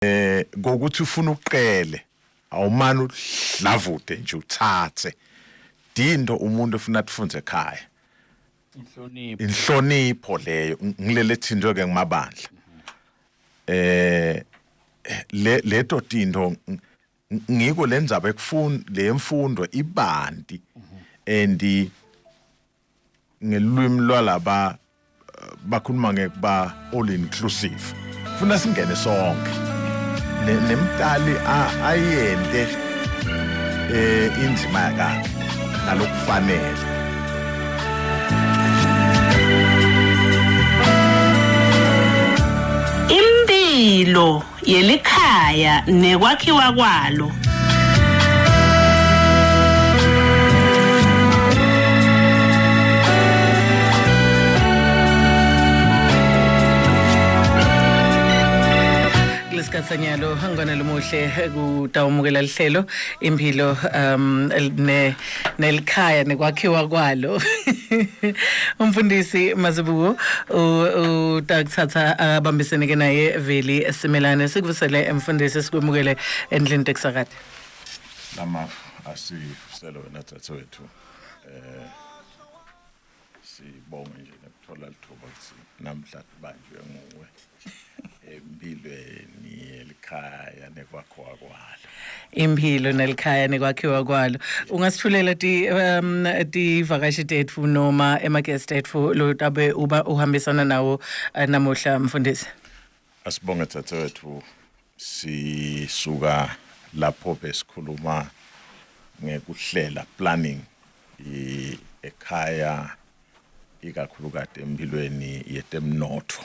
Eh ngokuthi ufuna uqele awumane udlavute nje uthathe dindo umuntu ufuna atifunze ekhaya inhlonipho inhlonipho leyo ngilele thintwe ke ngimabandla eh le leto tinto ngiko lendzaba ekufunda lemfundo ibanti and ngelwimi lwalaba eh, bakhuluma ngekuba all inclusive funa singene sonke nemtali ayente eh inzima yakhe nalokufanele Impilo yelikhaya nekwakhiwa kwalo. Kulesikhathi sanyalo ngibona lomuhle kutawumukela lihlelo impilo um ne nelikhaya nekwakhiwa kwalo umfundisi Mazibuko utakuthatha abambisene ke naye Veli Simelane sikuvusele emfundisi sikwemukele endlini tekusakade lamafu asivusele wena dzadzewethu eh sibonge nje nekuthola lithuba ukuthi namhla sibanjwe nguwe empilweni yelikhaya nekwakhiwa kwalo impilo nelikhaya nekwakhiwa kwalo ungasithulela ti um tivakashi tetfu noma ema-guest etfu lotabe uba uhambisana nawo eh, namuhla mfundisi asibonge dzadzewethu sisuka lapho besikhuluma ngekuhlela planning ekhaya ikakhulukati empilweni yetemnotfo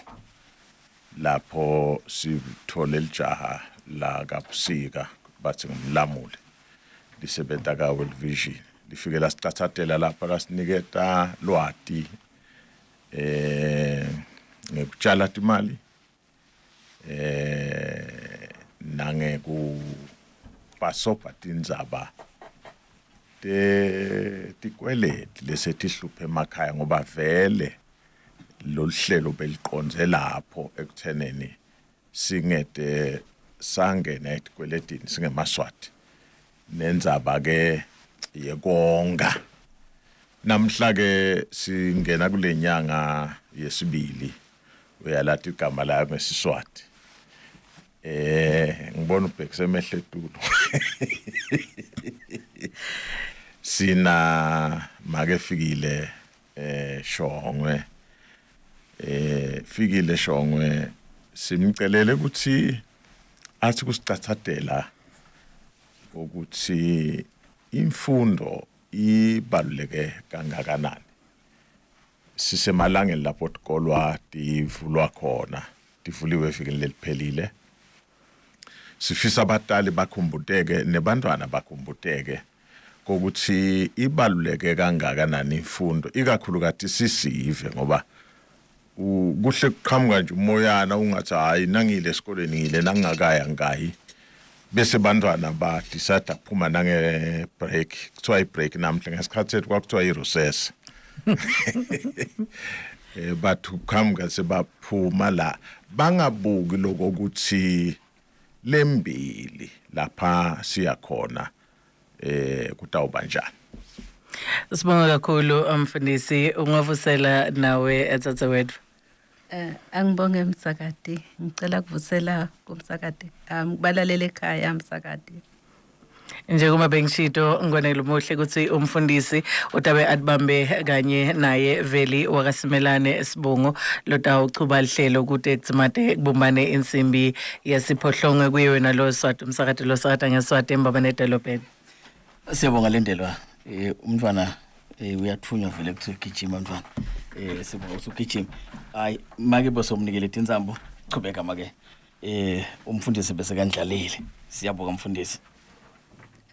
lapho sithole lijaha la kabusika bathi ngumlamuli lisebenta ka World Vision lifike lasicathatela lapha lasiniketa lwati eh ngekutshala timali eh nangeku basobha tindzaba te tikweleti lesetihluphe emakhaya ngoba vele loluhlelo beliqondze lapho ekutheneni singete sangena etikweletini singemaswati nendzaba ke yekonga namhla ke singena kulenyanga yesibili uyalati igama layo ngesiswati eh ngibona ubhekise emehlo etulo sina make fikile eh Shongwe eh fikile Shongwe simcelele ukuthi athi kusicathatela ukuthi imfundo ibaluleke kangakanani sisemalangeni lapho tikolwa tivulwa khona tivuliwe evikini leliphelile sifisa abatali bakhumbuteke nebantwana bakhumbuteke kokuthi ibaluleke kangakanani imfundo ikakhulukati sisive ngoba kuhle kuqhamuka nje umoyana ungathi hayi nangile esikoleni ngile nangingakaya ngikayi bese bantwana ba decide kuphuma nange break kuthiwa i break namhla ngesikhathi sethu kwakuthiwa i recess eh bathi uqhamuka sebaphuma la bangabuki lokuthi lembili lapha siya khona eh kutawuba njani Sibonga kakhulu mfundisi ungavusela nawe etsatse wethu. Eh angibonge msakati ngicela kuvusela kumsakati um kubalalele ekhaya msakati. Njengoba bengishito ngwanele umuhle ukuthi umfundisi utabe atibambe kanye naye Veli wakaSimelane Sibongo lotawuchuba lihlelo kute kudzimate kubumbane insimbi yesiphohlongo kuye wena lo Swati umsakati lo sakata ngeSwati embabane edolobheni. Siyabonga Lindelwa. Eh umntwana eh uyathunywa vele kuthi ugijima mntwana. Eh sibonga ukuthi ugijima. Hayi make bosomnikele tinsambo chubeka make. Eh umfundisi bese kandlalile. Siyabonga mfundisi.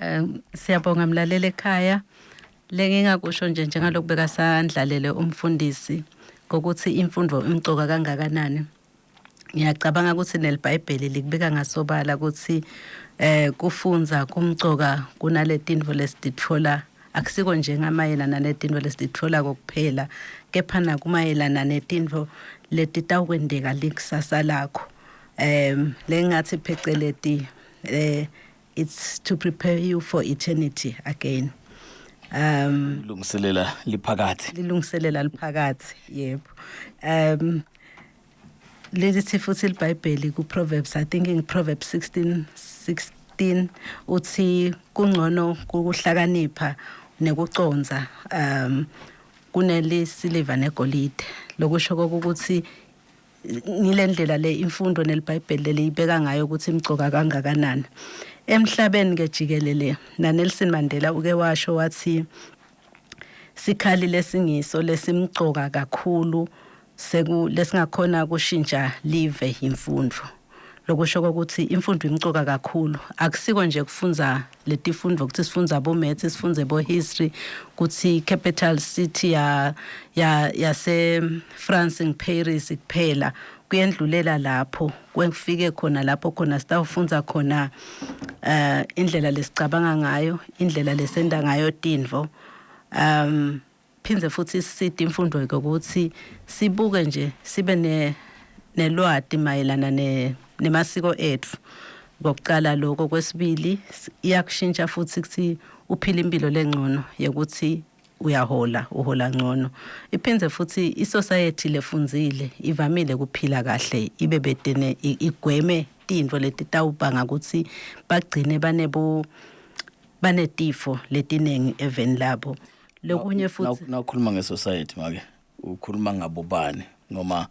Um siyabonga mlaleli ekhaya. Lengingakusho nje njengalokhu bekasandlalele umfundisi ngokuthi imfundo imcoka kangakanani. Ngiyacabanga ukuthi neliBhayibheli likubeka ngasobala ukuthi eh kufunza kumcoka kunaletintfo lesititfola akusiko nje ngamayelana netintfo lesititfola kokuphela kepha nakumayelana netintfo letitawukwenteka likusasa lakho. Lengathi pheceleti it's to prepare you for eternity again. Lungiselela liphakathi. Lilungiselela liphakathi, yebo. Lithi futhi iBhayibheli ku Proverbs, I think in Proverbs 16:16, uthi kungcono ukuhlakanipha nekucondza kunelisiliva negolide. Lokusho ukuthi ngilendlela le imfundo neliBhayibheli leliyibeka ngayo ukuthi imcoka kangakanani emhlabeni ke jikelele. Na Nelson Mandela uke washo wathi sikhali lesingiso lesimcoka kakhulu seku lesingakhona kushintsha live imfundo. Lokusho ukuthi imfundo imcoka kakhulu. Akusiko nje kufunza letifundo ukuthi sifunza bo maths, sifunze bo history, kuthi capital city ya yase France in Paris kuphela. Kuyendlulela lapho, kwefike khona lapho khona sitawufunza khona indlela lesicabanga ngayo, indlela lesenda ngayo tintfo. Phindze futhi sisite imfundo ukuthi sibuke nje sibe ne nelwati mayelana ne nemasiko ethu kokuqala. Lokho kwesibili, iyakushintsha futhi ukuthi uphile impilo lengcono yekuthi uyahola, uhola ngcono. Iphindze futhi isociety lefundzile ivamile kuphila kahle, ibe bedene igweme tintfo letitawubanga ukuthi bagcine banebo banetifo letinengi eveni labo. Lokunye futhi Nawukhuluma ngesociety, make, ukhuluma ngabo bani? Noma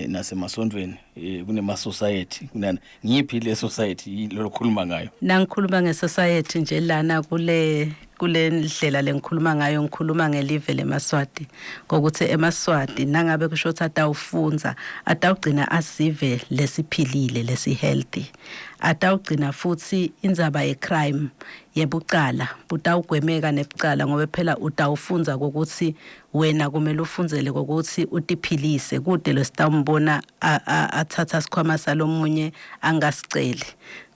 nasemasontweni kunema society, kunana ngiphi le society lokhuluma ngayo? Nangikhuluma ngesociety nje lana kule ndlela lengikhuluma ngayo, ngikhuluma ngelive lemaSwati, ngokuthi emaSwati nangabe kusho ukuthi atawufunza, atawugcina asive lesiphilile, lesi-healthy. Atawugcina futhi indzaba ye-crime, yebucala, butawugwemeka nebucala, ngoba phela utawufunza kokuthi wena kumele ufundzele kokuthi utiphilise kude. Lositawumbona athatha sikhwama salomunye angasiceli,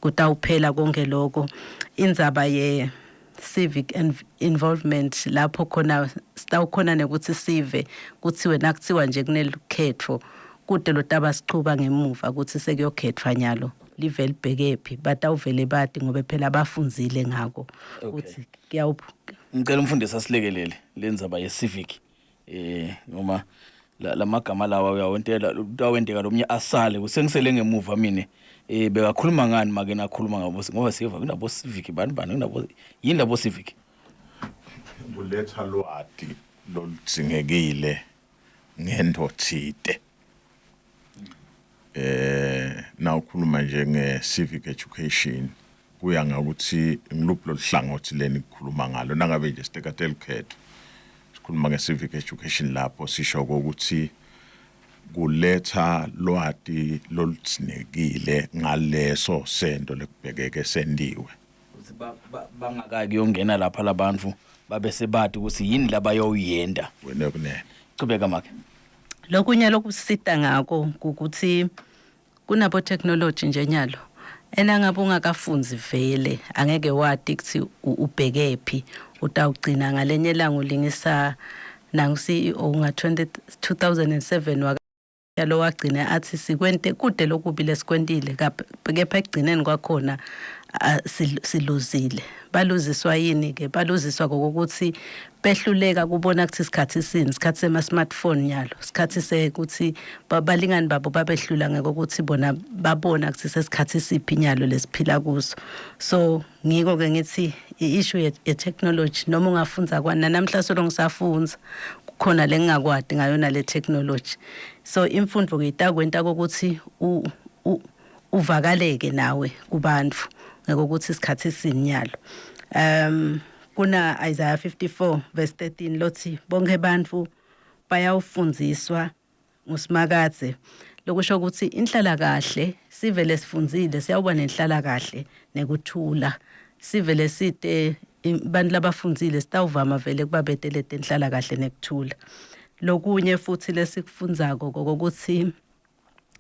kutawuphela konke lokho. Indzaba ye civic involvement, lapho khona sitawukhona nekuthi sive kuthiwe nakuthiwa nje kunelukhetfo, kude lotaba sichuba ngemuva ukuthi sekuyokhethwa nyalo, live libhekephi, batawuvele bati ngoba phela bafundzile ngako ukuthi kuyawuphi. Ngicela umfundisi asilekelele lendzaba ye-civic, noma lamagama lawa uyawentela utawenteka lomnye asale kusengisele ngemuva mine. Bekakhuluma ngani make nakhuluma ngabo? Ngoba siva kunabo civic bani bani, kunabo yini labo civic? Kuletha lwati loludzingekile ngento thite. Nawukhuluma nje nge-civic education, kuya ngakuthi ngiluphi loluhlangothi leni kukhuluma ngalo. Nangabe nje sitekatela ukhetho, sikhuluma nge-civic education lapho sisho ukuthi kuletha lwati loludzinekile ngaleso sento lekubhekeke sentiwe. Ukuthi bangakaki kuyongena lapha labantu babe sebati ukuthi yini labayoyenta. Wena kunene. Chubeka, make. Lokunye lokusita ngako ukuthi kunabo technology nje nyalo, ena ngabe ungakafunzi vele angeke wati ukuthi ubhekephi. Utawugcina ngalenye ilanga ulingisa nangu CEO nga 20 2007 waka yalo, wagcina athi sikwente kude lokubi lesikwentile, kepha ekugcineni kwakhona siluzile. Baluziswa yini ke? Baluziswa ngokuthi behluleka kubona ukuthi isikhathi sini, isikhathi sema-smartphone nyalo, isikhathi sekuthi balingani babo babehlula ngokuthi bona babona ukuthi sesikhathi siphi nyalo lesiphila kuso. So ngiko ke ngithi i-issue ye-technology, noma ungafunza kwana namhla solo ngisafunza, kukhona lengingakwati ngayona le technology. So imfundo ke itakwenta kokuthi uvakaleke nawe kubantu ngokuthi isikhathi sinyalo. Kuna Isaiah 54 verse 13 lothi bonke abantu bayawufundziswa nguSimakadze. Lokusho ukuthi inhlala kahle, sive lesifundzile siyawuba nenhlala kahle nekuthula. Sive lesite bantu labafundzile sitawuvama vele kuba betele tenhlala kahle nekuthula. Lokunye futhi lesikufundzako kokuthi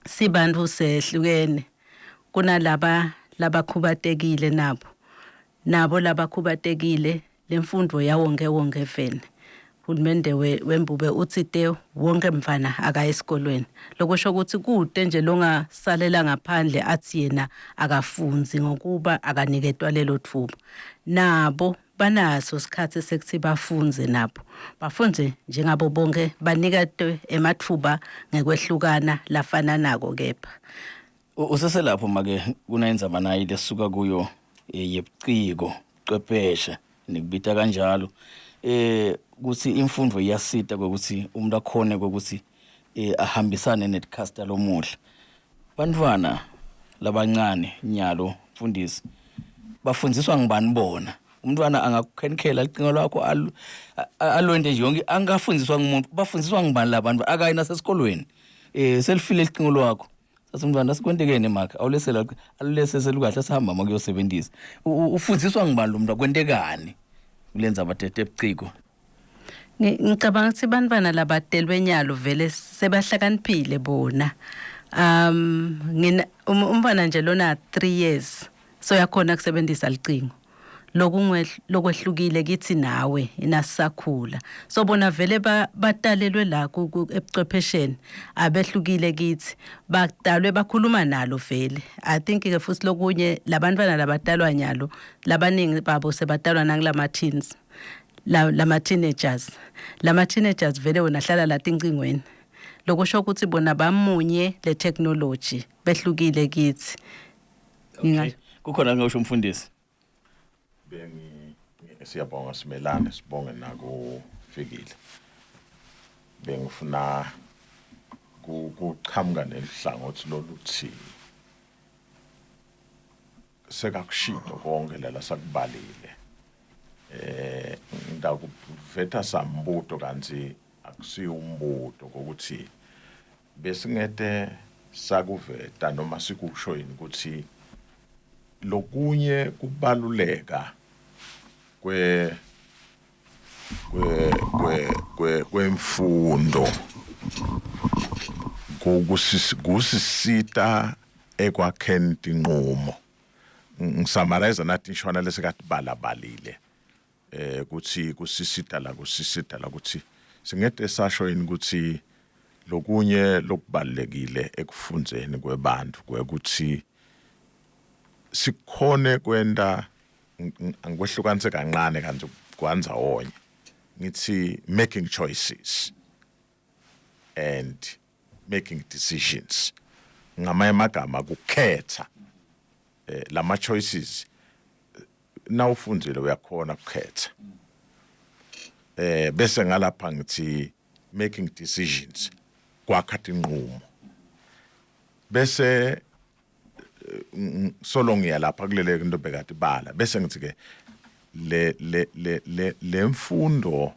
sibantu sehlukene, kunalaba labakhubatekile, nabo labakhubatekile lemfundo yawonke wonke vene. Hulumende wembube utsite wonke mfana akaye esikolweni. Lokusho ukuthi kute nje longasalela ngaphandle athi yena akafundzi ngokuba akaniketwa lelo thuba. Nabo banaso isikhathi sekuthi bafundze nabo. Bafundze njengabo bonke baniketwe emathuba ngekwehlukana lafananako kepha. Useselapho make kunayindzaba nayi lesuka kuyo eh, yebuciko cwepheshe nikubita kanjalo eh kuthi imfundo iyasita kokuthi umuntu akhone kokuthi eh, ahambisane netcasta lomuhle bantwana labancane nyalo mfundisi bafundziswa ngibani bona umntwana angakukhenkhela licingo lwakho alwente nje yonke angafundiswa ngumuntu bafundziswa ngibani labantu akayi nasesikolweni eh selifile licingo lwakho sathi umntwana asikwentekeni makhe awulesela alulese selukahle sihamba uma kuyosebenzisa ufundziswa ngibani lo muntu kwentekani kulenza batete ebuciko Ngicabanga ukuthi bantwana labatelwe nyalo vele sebahlakaniphile bona. Ngina umntwana nje lona 3 years so yakhona kusebenzisa licingo. Lokwehlukile kithi nawe inasisakhula. So bona vele batalelwe la ebuchwephesheni abehlukile kithi badalwe bakhuluma nalo vele. I think ke futhi lokunye labantwana labatalwa nyalo labaningi babo sebatalwa nakulama teens. La lama teenagers lama teenagers vele wona hlala la tincingweni lokusho ukuthi bona bamunye le technology behlukile kithi. Okay. Kukhona ngisho umfundisi. Bengi siyabonga simelane sibonge nakufikile. Bengifuna kuqhamuka nelihlangothi loluthi sekakushilo konke lala sakubalile eh ngidakuveta sambuto kanti akusiyo umbuto kokuthi besingete sakuveta noma sikusho yini ukuthi lokunye kubaluleka kwe kwe kwe kwe kwemfundo kusisita ekwakheni tinqumo ngisummarize nathi nshwana lesikatibalabalile eh ukuthi kusisita la kusisita la ukuthi singete sasho yini ukuthi lokunye lokubalekile ekufundzeni kwebantu kwekuthi sikhone kwenta angikwehlukanise kancane kanti kwandzawonye ngithi making choices and making decisions ngamanye amagama kukhetha eh, lama choices nawufundzile uyakhona ukukhetha eh bese ngalapha ngithi making decisions kwakha tinqumo bese eh, solo ngiya lapha kulele into bekade bala bese ngithi ke le le le le lemfundo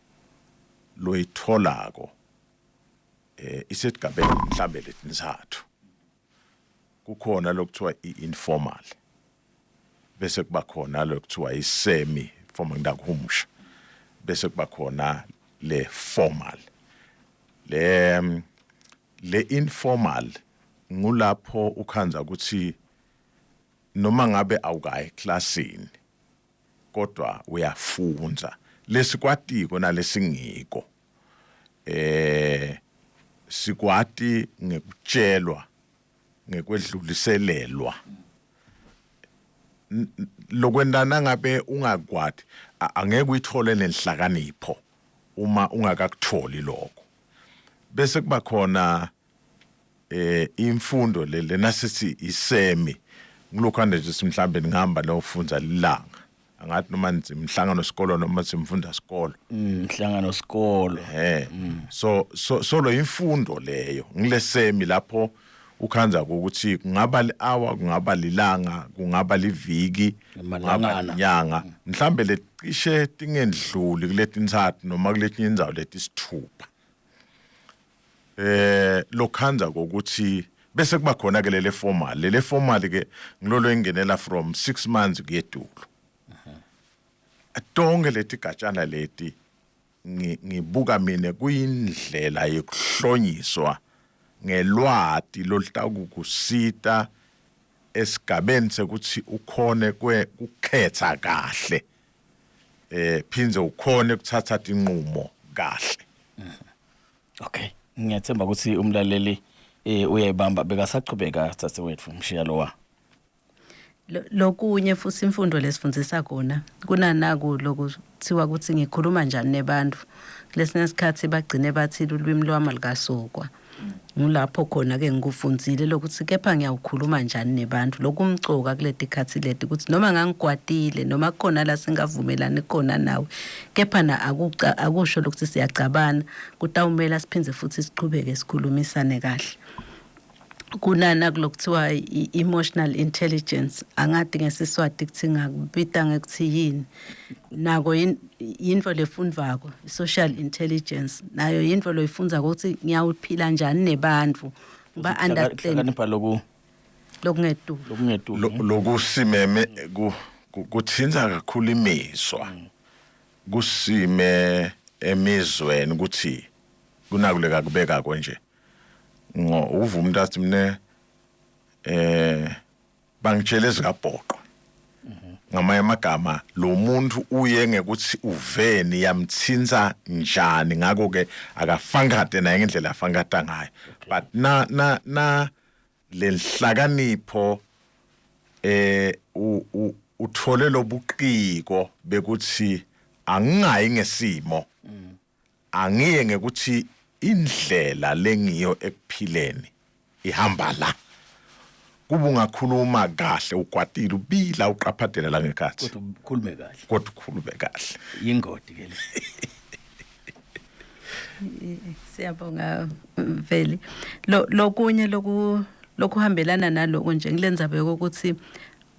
loyitholako eh isesigabeni mhlambe letintsatfu kukhona lokuthiwa i-informal bese kuba khona lokuthiwa i-semi formal ngidakuhumusha bese kuba khona le formal le le informal ngulapho ukhanza ukuthi noma ngabe awukayi eklasini kodwa uyafundza lesikwatiko nalesingiko eh sikwati ngekutshelwa ngekwedluliselelwa lokwentana ngabe ungakwati angeke uyithole nenhlakanipho uma ungakakutholi lokho bese kuba khona eh imfundo le lena sithi isemi ngilokhu nje mhlambe ngihamba nofunza lilanga angathi noma ngithi umhlangano sikolo noma simfunda sikolo umhlangano sikolo eh so so solo imfundo leyo ngilesemi lapho ukhanza ukuthi kungaba li-hour kungaba lilanga kungaba liviki kungaba inyanga mhlambe lecishe tingendluli kuletintsatfu noma kuletinye indzawo letisithupha eh lokhanza kokuthi bese kuba khona ke lele formal lele formal ke ngilolo engenela from 6 months kuyedulu tonke leti gatshana leti ngibuka mina kuyindlela yekuhlonyiswa ngelwati lolutakukusita esigabeni sekuthi ukhone kukhetha kahle eh phindze ukhone kuthatha tinqumo kahle. Okay, ngiyathemba ukuthi umlaleli uyayibamba bekasachubeka dzadzewetfu mshiya lowa. Lokunye futhi imfundo lesifundisa kona kunanaku lokuthiwa ukuthi ngikhuluma njani nebantu. Kulesinye isikhathi bagcine bathi lulwimi lwami alikasokwa. Ngulapho khona ke ngikufundzile lokuthi kepha ngiyawukhuluma njani nebantu. Lokumcoka kuleti khathi leti ukuthi noma ngangikwatile noma kukhona la singavumelani khona nawe, kepha na akusho lokuthi siyacabana, kutawumela siphindze futhi sichubeke sikhulumisane kahle. Kunana kulokuthiwa i-emotional intelligence, angati ngesiswati kuthi ngakubita ngekuthi yini, nako yintfo lefundvwako. I-social intelligence nayo yintfo loyifundzako ukuthi ngiyawuphila njani nebantfu, ba understand Hlakanipha loku lokungetulu lokungetulu. Lokusimeme kuthinta kakhulu imizwa, kusime emizweni ukuthi kunakuleka kubekako nje ngo uva umuntu athi mne bangitshela ezikabhoqo. Ngamanye amagama lo muntu uye ngekuthi uveni yamthinta njani, ngakho ke akafankate naye ngendlela afankata ngayo. But na na na lenhlakanipho uthole lobuqiko bekuthi angingayi ngesimo, angiye ngekuthi indlela lengiyo ekuphileni ihamba la. Kuba ungakhuluma kahle ukwatile ubila uqaphatela la ngekhathi, kodwa ukhulume kahle, kodwa ukhulume kahle. Yingodi ke le. Siyabonga Veli. Lo lokunye loku lokuhambelana naloko nje ngilendzaba yokuthi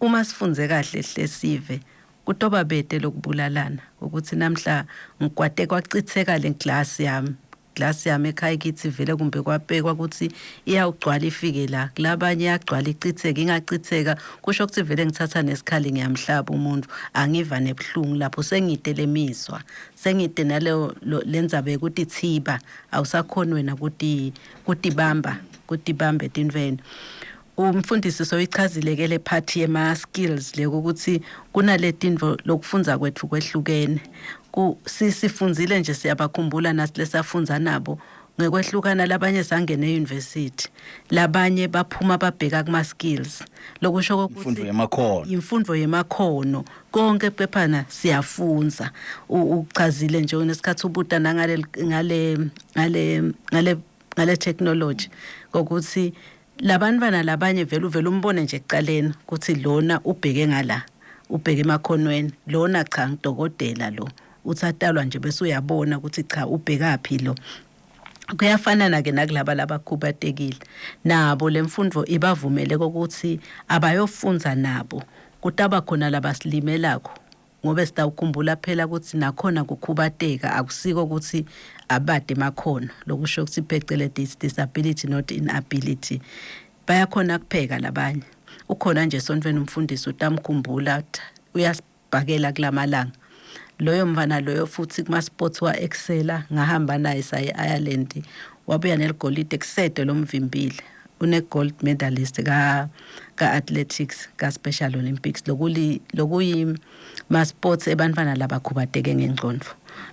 uma sifunze kahle hlesive kutoba bete lokubulalana, ukuthi namhla ngikwate kwacitseka le glass yami, glass yami ekhaya kithi vele kumbe kwapekwa ukuthi iyawugcwala ifike la kulabanye, iyagcwala icitseke, ingacitseka kusho ukuthi vele ngithatha nesikhali ngiyamhlaba umuntu, angiva nebuhlungu lapho sengide lemizwa, sengide naleyo lendzaba yekutithiba, awusakhoni wena kuti kutibamba kutibamba etintfweni. Umfundisi soyichazile ke le part yema skills le ukuthi kunaletintfo lokufundza kwethu kwehlukene. Ku sifundzile nje, siyabakhumbula nasi lesafundza nabo ngekwehlukana, labanye sangena e-university, labanye baphuma babheka kuma skills, lokusho kokuthi imfundo yemakhono, imfundo yemakhono konke pephana siyafundza. Uchazile nje unesikhathi ubuta nangale ngale ngale ngale ngale technology kokuthi labantwana labanye vele uvele umbone nje ekucaleni ukuthi lona ubheke ngala, ubheke emakhonweni, lona cha ngidokotela, lo uthatalwa nje bese uyabona ukuthi cha ubhekaphi lo. Kuyafanana ke nakulaba labakhubatekile, nabo lemfundo ibavumele ukuthi abayofundza nabo, kutaba khona labasilimelako, ngobe sitawukhumbula phela ukuthi nakhona kukhubateka akusiko ukuthi abade emakhono, lokusho ukuthi pheceleti is disability not inability. Bayakhona kupheka labanye, ukhona nje esontweni umfundisi utamkhumbula, uyasibhakela kulamalanga loyo mfana loyo, futhi kuma sports wa excela, ngahamba naye saye Ireland, wabuya neligolide kusede lomvimbile, une gold medalist ka ka athletics ka Special Olympics, lokuli lokuyi ma sports ebantwana labakhubateke ngengqondo,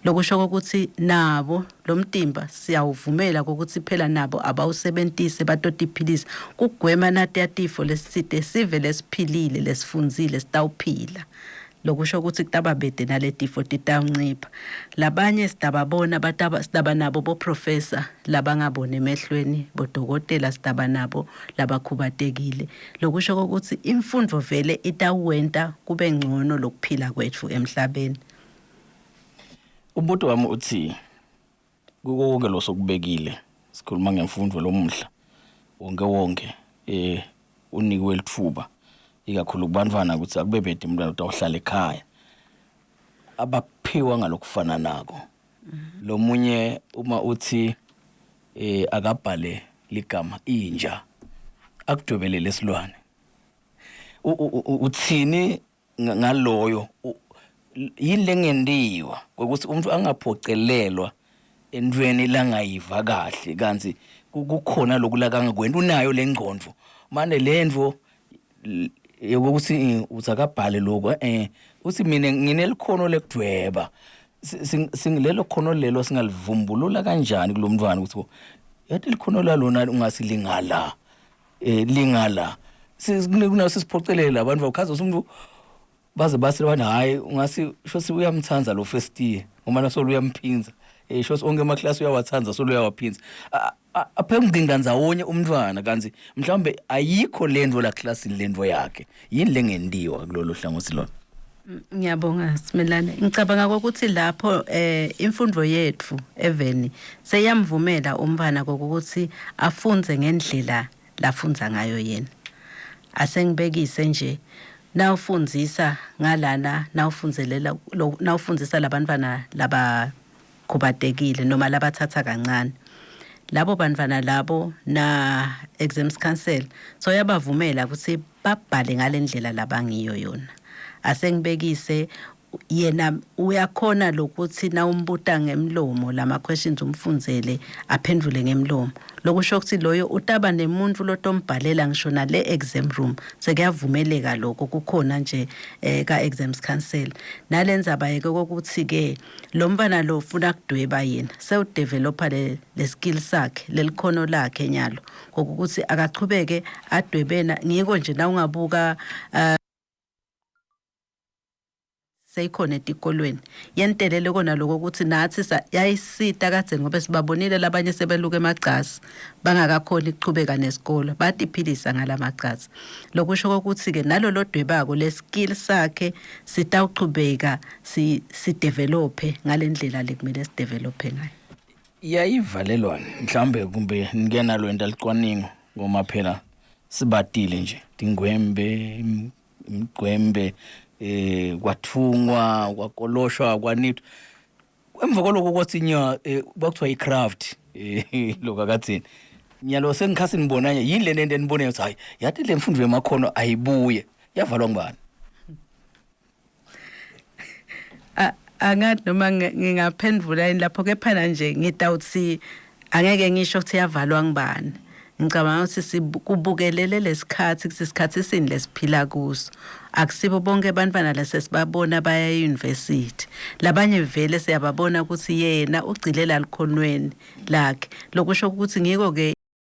lokusho ukuthi nabo lo mtimba siyawuvumela ukuthi phela nabo abawusebentise batotiphilisa kugwema natiyatifo lesitsite. Sive lesiphilile lesifundzile sitawuphila, lokusho ukuthi kutaba bede naletifo titawuncipha. Labanye sitababona bataba sidaba nabo boprofessor labangaboni emehlweni, bodokotela sidaba nabo labakhubatekile, lokusho ukuthi imfundvo vele itawenta kube ngcono lokuphila kwethu emhlabeni. Umbuto wami uthi kuko konke lo sokubekile, sikhuluma ngemfundo lomuhla, wonke wonke unikwe litfuba, ikakhulu kubantwana, ukuthi akube bede umntwana utawuhlala ekhaya, abaphiwa ngalokufana nako. Lo munye uma uthi akabhale ligama inja, akudwebele lesilwane. Uthini ngaloyo? Yini lengentiwa ukuthi umuntu angaphocelelwa entweni langayiva kahle, kanti kukhona lokhu lakangakwenta, unayo lengcondvo mane lentfo yokuthi uthi akabhale lokho, uthi mina nginelikhono lekudvweba? Lelo khono lelo singalivumbulula kanjani kulo mntwana ukuthi yathi likhono lalona ungasilingala lingala kunasisiphocelele abantu bakhaza umuntu baze base abantu hayi ungasi shosi uyamthanza lo first year ngoba nasolo uyamphinza shosi onke amaklasi uyawathanza solo uyawaphinza aphe ngidinga ndzawonye umntwana kanti mhlawumbe ayikho lento la klasini lento yakhe yini lengentiwa kulolu hlangothi lona. Ngiyabonga Simelane. Ngicabanga ukuthi lapho imfundo yethu eveni seyamvumela umntwana ukuthi afunze ngendlela lafunza ngayo yena. Asengibekise nje nawufundzisa ngalana nawufundzelela nawufundzisa labantwana labakhubatekile noma labathatha kancane. Labo bantwana labo na exams council so yabavumela ukuthi babhale ngalendlela labangiyo yona. Asengibekise yena uyakhona lokuthi nawumbuta ngemlomo lama questions umfundzele aphendvule ngemlomo, lokusho ukuthi loyo utaba nemuntu lotombhalela ngisho nale exam room. Sekuyavumeleka lokho, kukhona nje ka exams council nalendzaba yeke kokuthi ke lo mntwana lo ufuna kudweba, yena sewudevelopa le skill sakhe, lelikhono lakhe nyalo kokuthi akachubeke adwebena. Ngiko nje na ungabuka seyikhona etikolweni yentelele kona lokho ukuthi nathi yayisita kadzeni ngoba sibabonile labanye sebeluka emagcasi bangakakhoni ukuchubeka nesikolo, batiphilisa ngalamagcasi. Lokusho ukuthi-ke nalolo dwebako le skill sakhe sitawuchubeka sidevelophe ngale ndlela lekumele sidevelophe ngayo. Iyayivalelwane mhlawumbe kumbe nike nalo into alicwaningo ngoma phela sibatile nje tingwembe imigwembe kwathungwa, kwakoloshwa, kwanithwa, emva kwaloko kwathinya kwakuthiwa i-craft lokho akathini. Nyalo sengikhasi nibonanye yini le nto enibonayo ukuthi hayi yathi le mfundo yemakhono ayibuye yavalwa ngubani? Angathi noma ngingaphendvula yini lapho, kepha nje ngitawuthi angeke ngisho ukuthi yavalwa ngubani. Ngicabanga ukuthi kubukelele lesikhathi kuthi isikhathi sini lesiphila kuso. Akusibo bonke abantwana lesesibabona baya e-university, labanye vele siyababona ukuthi yena ugcilela likhonweni lakhe, lokusho ukuthi ngiko-ke.